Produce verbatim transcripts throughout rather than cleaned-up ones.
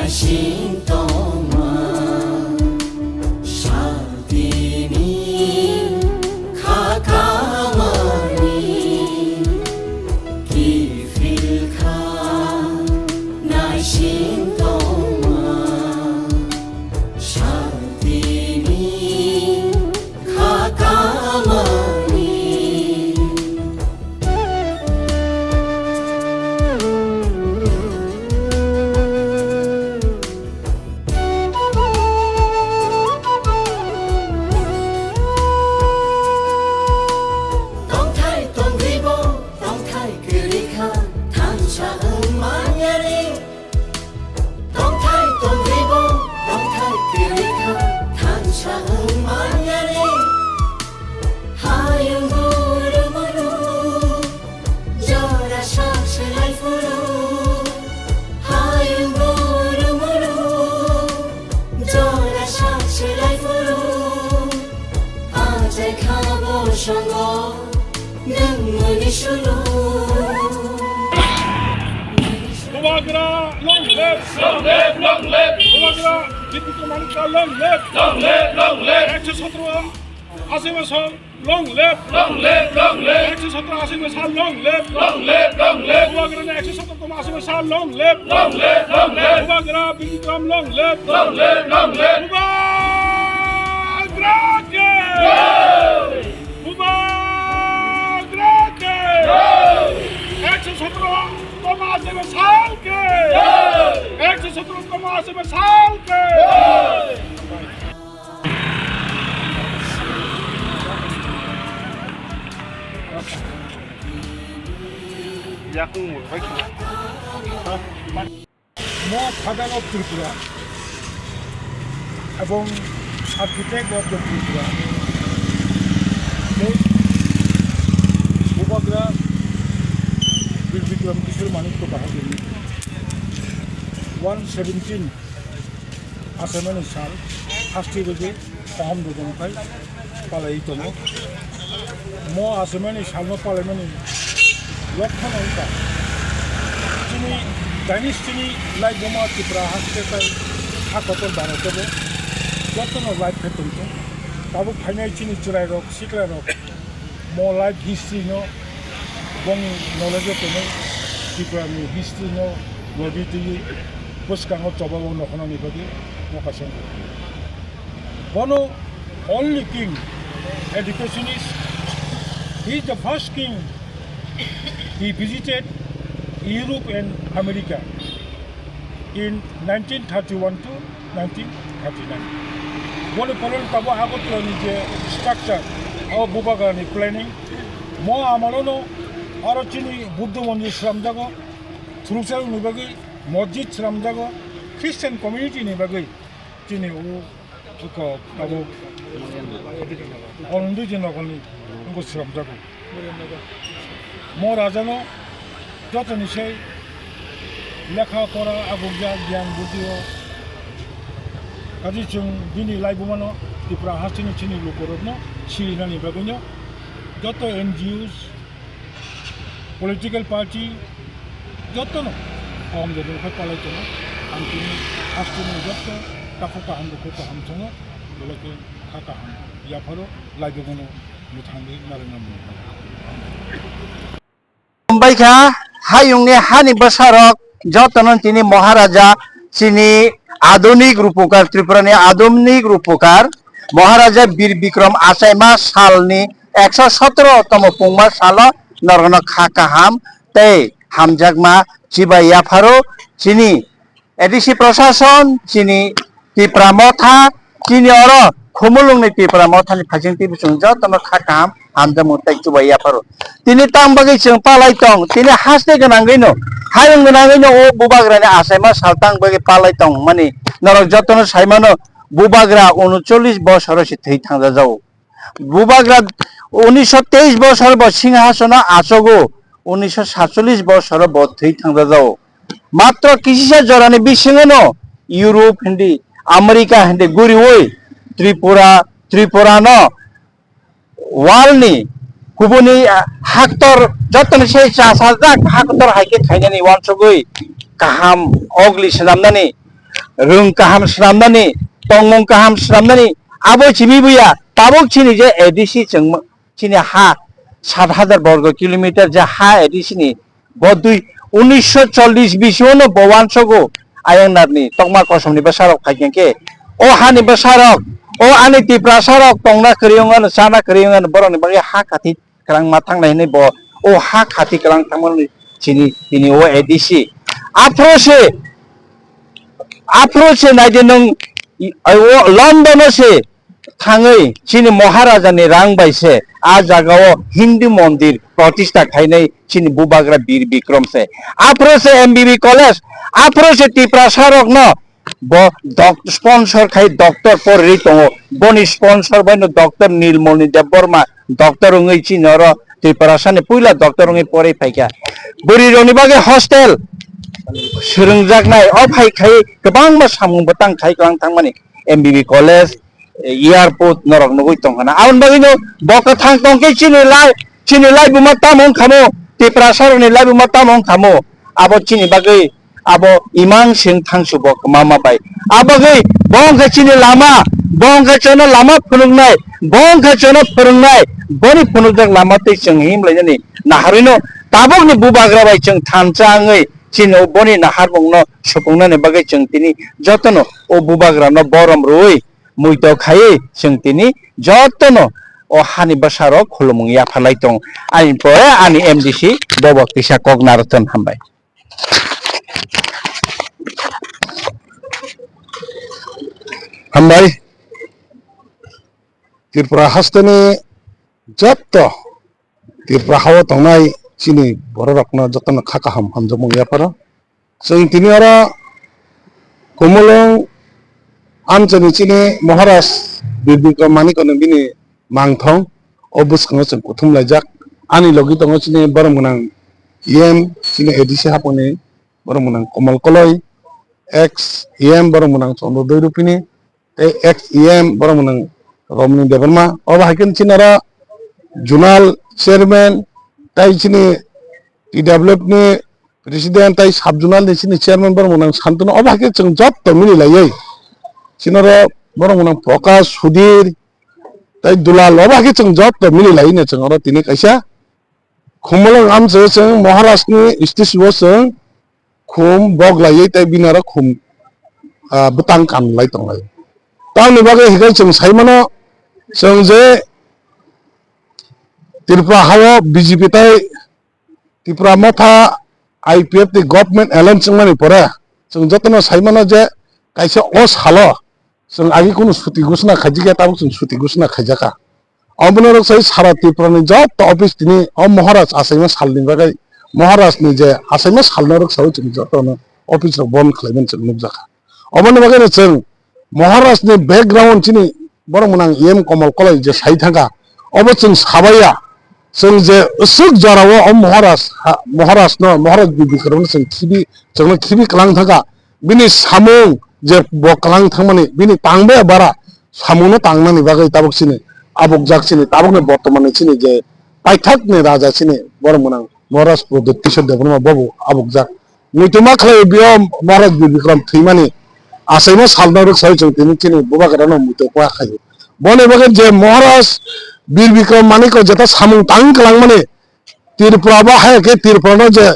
Sintoma, shaltini, khakamani, kifilkha, naisintoma, shaltini, khakamani. Tongthai tongribo, tongthai kwrwikha, thansa wng manyani. Tongthai tongribo, tongthai kwrwikha, thansa wng manyani. Hayung guru muru, jora sak selai phuru. Hayung guru muru, jora sak selai phuru. Ajai khabo songo, nwng muni sulu. Bubagra long live! Long live, long live! Bubagra Bipin Manikya long live! Long live, long live! Ekso sotro Asai Masa long live! Long live, long live! Ekso sotro Asai Masa long live! Long live, long live! Bubagrani ekso sotro tongma Asai Masa long live! Long live, long live! Bubagra Bikram long live! Long live, long live! Bubagra ke! Jai! Bubagra ke! Jai! Ekso sotro tongma Asai Masa ke! Jai! Ekso sotro tongma Asai Masa ke! Jai! Yakung mo bai khna. Mo father of Tripura ebong architect of the Tripura. Tei Bubagra Bir Bikram Kishore Manikya Bahadur one seventeen Achaimani sal haste rwgwi kaham rwgwi khai palaiwi tongo. Mo achaimani salno palaimani lokhono wngkha chini dynasty-ni laibuma Tripura haste tei ha kotor Bharotobo jotono live khe tongthung. Tabuk phainai chini chwrairok, siklairok mo life history no bongni knowledge o tonwi Tripura ni history no logi twiwi bwskango chobao nokhornani bagwi mo kaisa wngkha. Bono only king, educationist, he is the first king, he visited Europe and America in nineteen thirty-one to nineteen thirty-nine. Boni pore tabuk Agartala ni je structure, abo Bubagra ni planning, mo amolo no aro chini Buddha mondir slamjago, Thurusal ni bagwi masjid slamjago, Christian community ni bagwi chini o Oko tabuk Orondoi je nokolni wngkha swnamjago. Mo rajano jotoni se lekha pora abukjak giyan buddhio. Kaji chwng bini laibumano Tripura hasteni chini lukurokno sirinani bagwino joto N G Os, political party jotono kaham jani khe palai tongo. Ang tini hasteni joto takhuk kaham rok kaham tongo, belai khe kha kaham yapharo laibagwno mwthangwi narwkna mwnwi. Hambai kha, hayungni hani bwsarok jotono tini Maharaja chini adunik rupokar, Tripurani adunik rupokar Maharaja Bir Bikram achaima salni ekso sotro tomo pungma salo norokno kha kaham tei hamjakma chibai yapharo chini A D C Prashason, chini Tipra Motha, chini oro Khumulwngni Tipra Mothani phaising twi chwng jotono kha kaham hamjakmung tei chubai yapharo. Tini tang bagwi chwng palai tong, tini haste gwnangwino, hayung gwnangwino o Bubagrani achaima sal tang bagwi palai tongmani norok jotono saimano Bubagra unochollish bosoro se thwi thangjajago. Bubagra unisho teis bosor bo singhasono achogo, unisho satchollish bosoro bo thwi thangjajago. Matro kisisa jorani bisingono Europe hindi, America hindi guriwi Tripura, Tripurano world ni kubuni, ah, haktor jotoni se chasajak haktor hai khe khainani uansugwi kaham ugly swnamnani rwng kaham swnamnani, tongmung kaham swnamnani, abo simi buya, tabuk chini je A D C chwng chini ha sat hajar borgo kilometer je ha A D C ni bo dui, unisho chollish bisingo no bo uansogo ayang narni tokma kosomni bwsarok phaikhe khe o hani bwsarok, o ani Tiprasarok tongna kwrwi wngano, chana kwrwi wngano, borokni bagwi ha kati kwlangma thangnai hinwi bo o ha kati kwlang thangmani chini tini o A D C. Aphro se, aphro se naidi nwng, i, o London o se thangwi chini Maharaja ni rang bai se a jaga o Hindu mondir protista khainai chini bubagra Bir Bikram se. Aphro se M B B college, aphro se Tiprasa rok no bo doc-, sponsor khai doctor porwi tongo. Boni sponsor bai no Doctor Nilmoni Debbarma doctor wngwi chini oro Tiprasa ni puila doctor wngwi porwi phaikha. Bwrwi rokni bagwi hostel swrwngjaknai o phai khai kwbangma samung bwtang khai kwlang thangmani M B B college, airport norok nugwi tongkha na. Aboni bagwino bo kwthang tongkhe chini lai, chini laibuma tamo wngkhamo, Tiprasa rokni laibuma tamo wngkhamo, abo chini bagwi abo imang seng thangsu bo kwma ma bai. Abagwi bo wngkha chini lama, bo wngkha chwngno lama phunuknai, bo wngkha chwngno phwrwngnai, boni phunukjak lama twi chwng himlainani naharwino tabukni bubagra bai chwng thansa wngwi chini boni naharmungno supungnani bagwi chwng tini jotono o bubagrano borom rwui muitok khaiwi chwng tini jotono o hani bwsarok khulumung yapharlai tong. Ani pore ani M D C bobo kisa kok narwkthon, hambai. Hambai. Tripura hasteni jotto Tripura hao tongnai chini bororokno jotono kha kaham hamjakmung yapharo. Chwng tini oro Kumulwng amchaini chini Maharaj Bir Bikram Manikno bini mangthong o bwskango chwng kuthum laijak. Ani logi tongo chini borok gwnang E M chini A D C haponi borok gwnang Komal Koloi, ex E M borok gwnang Chandra Doirupini, tei ex E M borok gwnang Romni Debbarma. Obo hai khe chini oro zonal chairman tei chini T W F ni president tei sub zonal ni chini chairman borok gwnang Santanu. Obo hai khe chwng jotto mili laiwi chini oro borok gwnang Prakash, Sudhir tei Dulal. Obo hai khe chwng jotto mili laiwi no chwng oro tini kaisa Khumulwng amchaio chwng Maharaj ni stage o chwng khum bok laiwi tei bini oro khum, ah, bwtang kan lai tong lai. Tamoni bagwi hinkhe chwng sai mano, chwng je Tripura hao B J P tei Tripura Motha I P F ni government alliance wngmani pore chwng jotono sai mano je kaisa o salo chwng agi kunu suti gusna khaijikya, tabuk chwng suti gusna khaijakha. Omono rwksai sara Tripura ni joto office tini o Maharaj achaima salni bagwi, Maharaj ni je achaima salno rwksao chwng jotono office rok bon khlaimani chwng nukjakha. Oboni bagwino chwng Maharaj ni background chini borok mwnang E M Komal Koloi je sai thangkha, obo chwng sabaiya. Chwng je aswk jorao o Maharaj ha, Maharaj no, Maharaj Bir Bikram no chwng khibi, chwngno khibi kwlang thangkha. Bini samung je bo kwlang thangmani, bini tangbe bara samungno tangnani bagwi tabuk chini, abukjak chini, tabukni bortomani chini je paithakni raja chini borok mwnang Maharaj Pradyut Kishore Debbarma bobo abukjak. Muituma khlai bio Maharaj Bir Bikram thwimani achaima salno rwksai chwng tini chini bubagrano muitu kwa khaio. Boni bagwi je Maharaj Bir Bikram Manikno jeta samung tang kwlangmani Tripura bo hai khe Tripura no je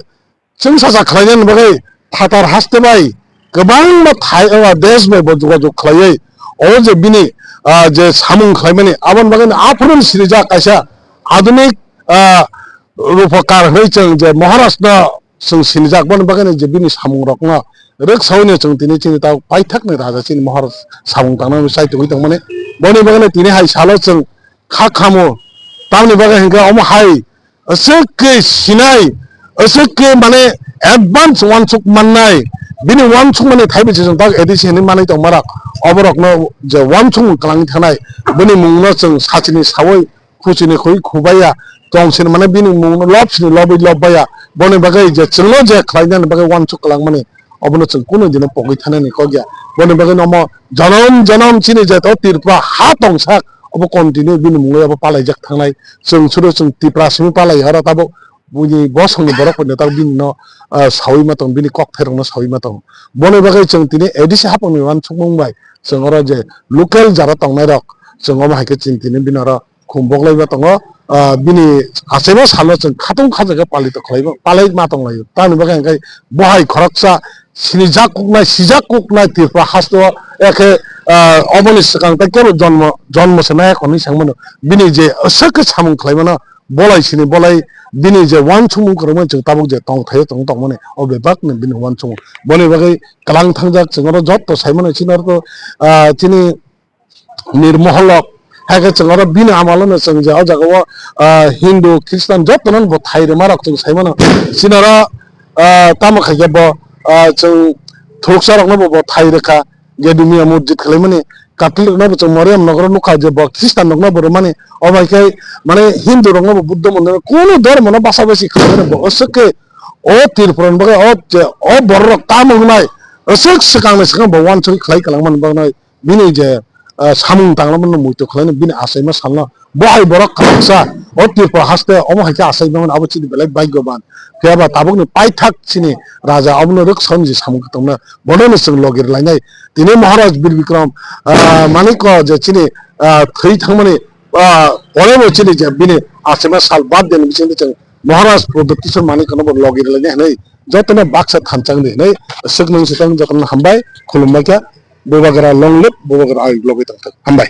chwngsacha khlainani bagwi phatar haste bai kwbangma thai eba desh bai bo jogajog khlaiwi o je bini, ah, je samung khlaimani aboni bagwi aphuru sirijak kaisa adunik, ah, rupakar hwnwi chwng je Maharaj no chwng sinijak, boni bagwi je bini samung rokno rwksaui no chwng tini chini ta paithakni raja chini Maharaj samung tangna chai tongwi tongmani. Boni bagwi tini hai salo chwng kha khamo, tamni bagwi hinkhe omo hai aswk khe sinai, aswk khe mane advance uansuk mannai, bini uansukmani thaibi se chwng tak A D C hinwi manwi tongmarok, oborokno je uansukmung kwlangwi thanai, bini mungno chwng sachini saui, khuchini khui khubaiya, tong sini mane bini mungno lob sini lobwi lobbaiya, boni bagwi je chwngno je khlainani bagwi uansuk kwlangmani, obono chwng kunu dino pogwi thanani kok ya. Boni bagwi no omo jonom jonom chini je to Tripura ha tongsak, obo continue bini mungwi obo palaijak thangnai. Chwng suro chwng Tripura simi palai oro tabuk buini bosongni borok poino tak bini no, ah, sawi ma tong, bini kok pherok no sawi ma tong. Boni bagwi chwng tini A D C hapang ni uansukmung bai chwng oro je local jara tongnai rok chwng omo hai khe chini tini bini oro khum boklai ma tongo. Ah, bini achaima salo chwng khatung khajaga palito khlai ma, palai ma tong laio. Tamni bagwi hwnkhe bo hai khoroksa sinijak kuknai, sijak kuknai Tripura haste o ekhe, ah, oboni swkang tei kebo jonmo, jonmo se nai hwnwi sang mano. Bini je aswk khe samung khlai mano, bolai sini bolai bini je uansukmung kwrwngmani chwng tabuk je tongthaio chwng tongmani o bebak ni bini uansukmung. Boni bagwi kwlang thangjak chwng oro jotto sai mano chini oro to, ah, chini nirmohol rok. Hai khe chwng oro bini amalo no chwng je o jaga o, ah, Hindu, Khristan joto no bo thai rwma rok chwng sai mano. Chini oro, ah, tamo khai khe bo, ah, chwng thuruksa rok no bo, bo thai rwkha. Gedumia mosjid khwlaimani, Catholic rokno bo chwng Mariam nogoro nukha je bo Khristan rokno bo rwmani, o bai khe mane Hindu rokno bo Buddho mondir, kunu dhormo no basa basi khlaimani bo aswk khe o Tripura ni bagwi o je o borok rok tamo wngnai aswk swkang ni swkang bo uansugwi khlai kwlangmani bagwi bini je, ah, samung tanglamani muitu khlaino bini achaima salno bo hai borok kwlangsa o Tripura haste omo hai khe achai mani abo chini belai bhagyoban. Phiya ba tabukni paithak chini raja abono rwk song je samung tongna bono no chwng logi rwlainai. Tini Maharaj Bir Bikram, ah, Manikko je chini, ah, thwi thangmani, ah, pore bo chini je bini achaima sal birthday ni bisingtwi chwng Maharaj Pradyut Kishore Manikko no bo logi rwlainai hinwi jotono baksa thanchang di hinwi swknung swkang jotono hambai khulumbai kha. Bubagra long live, Bubagra ayuk logi tongthok. Hambai.